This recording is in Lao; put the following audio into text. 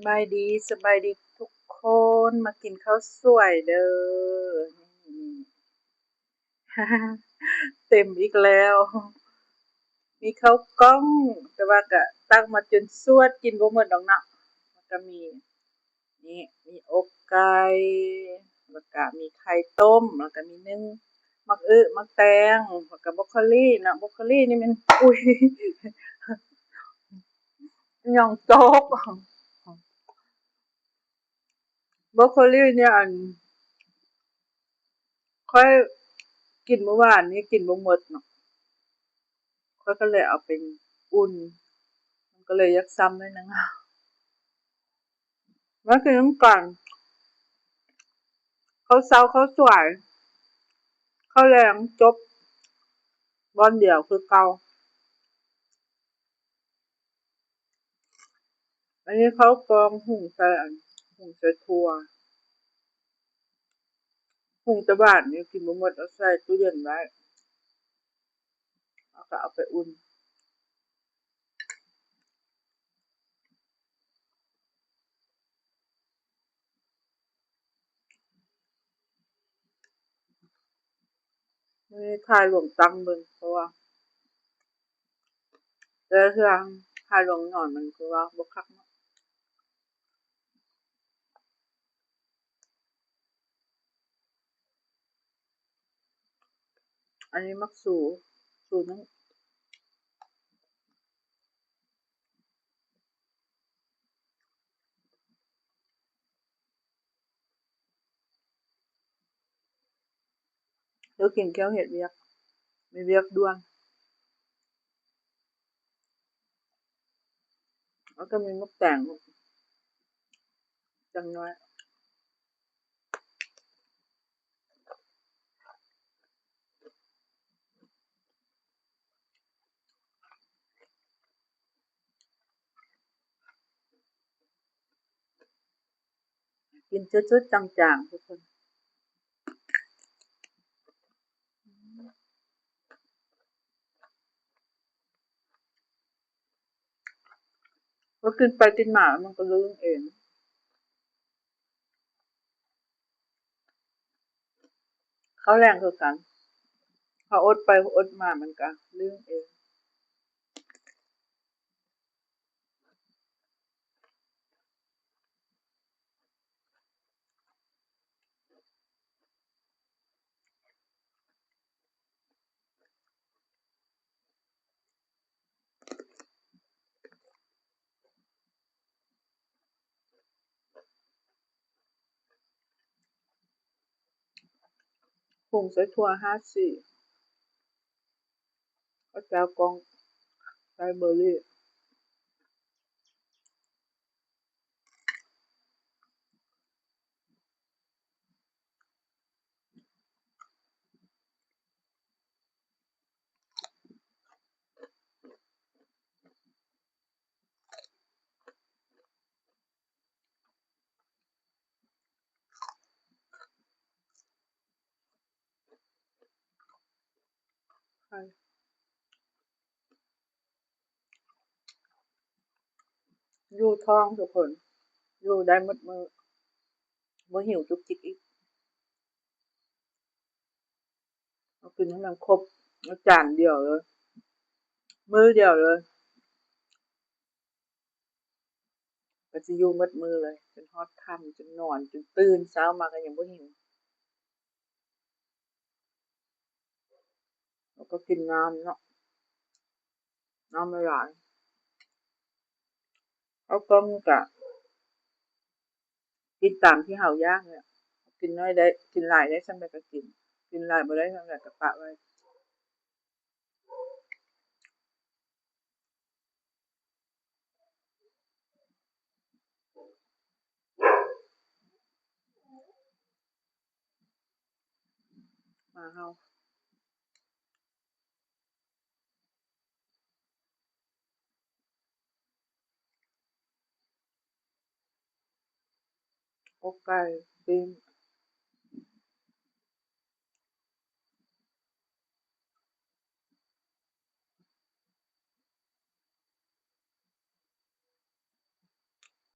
ສະບາຍດີ ສະບາຍດີທຸກຄົນ ມາກິນເຂົ້າສວຍເດີ້. ເຕັມອີກແລ້ວ ມີເຂົ້າກ່ອງ ແຕ່ວ່າກະຕັກມາຈົນຊວດ ກິນບໍ່ໝົດດອກເນາະ. ແລ້ວກະມີ ນີ້ ມີອົກໄກ່ ແລ້ວກະມີໄຂ່ຕົ້ມ ແລ້ວກະມີໜຶ້ງໝາກອຶ ໝາກແຕງ ແລ້ວກະບຣອກໂຄລີເນາະ. ບຣອກໂຄລີນີ້ແມ່ນ ອຸ້ຍ ຫຍັງຕົກ. ບຣອກໂຄລີນີ້ ອັນ ຂ້ອຍກິນມື້ວານນີ້ກິນບໍ່ໝົດເນາະ ຂ້ອຍກໍເລີຍເອົາໄປອຸ່ນ ມັນກໍເລີຍຢາກຊ້ຳໜ້ອຍໜຶ່ງ. ມາກິນນຳກັນ ເຂົ້າເຊົ້າເຂົ້າສວຍ ເຂົ້າແລງຈົບບ່ອນດຽວຄືເກົ່າ. ອັນນີ້ເຂົ້າກ່ອງ ຫຸງໃສ່ອັນ ຫຸງໃສ່ຖົ່ວ ຫຸງແຕ່ບາດນີ້ກິນບໍ່ໝົດ ເອົາໃສ່ຕູ້ເຢັນໄວ້ ແລ້ວກໍເອົາໄປອຸ່ນ. ມື້ນີ້ຖ່າຍຫຼວງຕັ້ງເບິ່ງ ເພາະວ່າແຕ່ລະເທື່ອຖ່າຍຫຼວງນອນມັນຄືວ່າບໍ່ຄັກເນາະ. ອັນນີ້ໝາກຊູ ຊູໜຶ້ງ ແລ້ວກິນແລ້ວເຮັດວຽກ ມີວຽກດ່ວນ. ແລ້ວກໍມີໝາກແຕງຈັກໜ້ອຍ. ກິນຈຸດໆ ຈາງໆ ທຸກຄົນ. ພໍກິນໄປກິນມາແລ້ວມັນກໍລືມເອງ. ເຂົ້າແລງຄືກັນ ເຮົາອົດໄປອົດມາມັນກະລືມເອງ. ຫຸງໃສ່ຖົ່ວຫ້າສີ ເຂົ້າເຈົ້າກ່ອງ ໄຊເບີຣີ. ຢູ່ທ້ອງທຸກຄົນ ຢູ່ໄດ້ໝົດມື້ ບໍ່ຫິວຈຸກຈິກອີກ. ເຮົາກິນໃຫ້ມັນຄົບ ເອົາຈານດຽວເລີຍ ມື້ດຽວເລີຍ ກໍຊິຢູ່ໝົດມື້ເລີຍ ຈົນຮອດຄ່ຳ ຈົນນອນ ຈົນຕື່ນເຊົ້າມາກໍຍັງບໍ່ຫິວ. ແລ້ວກໍກິນນ້ຳເນາະ ນ້ຳຫຼາຍໆ. ເຂົ້າກ່ອງກະກິນຕາມທີ່ເຮົາຢາກແຫຼະ ກິນໜ້ອຍໄດ້ ກິນຫຼາຍໄດ້ສ່ຳໃດກໍກິນ ກິນຫຼາຍບໍ່ໄດ້ສ່ຳໃດກໍປະໄວ້. ມາເຮົາ ອົກໄກ່ປີ້ງ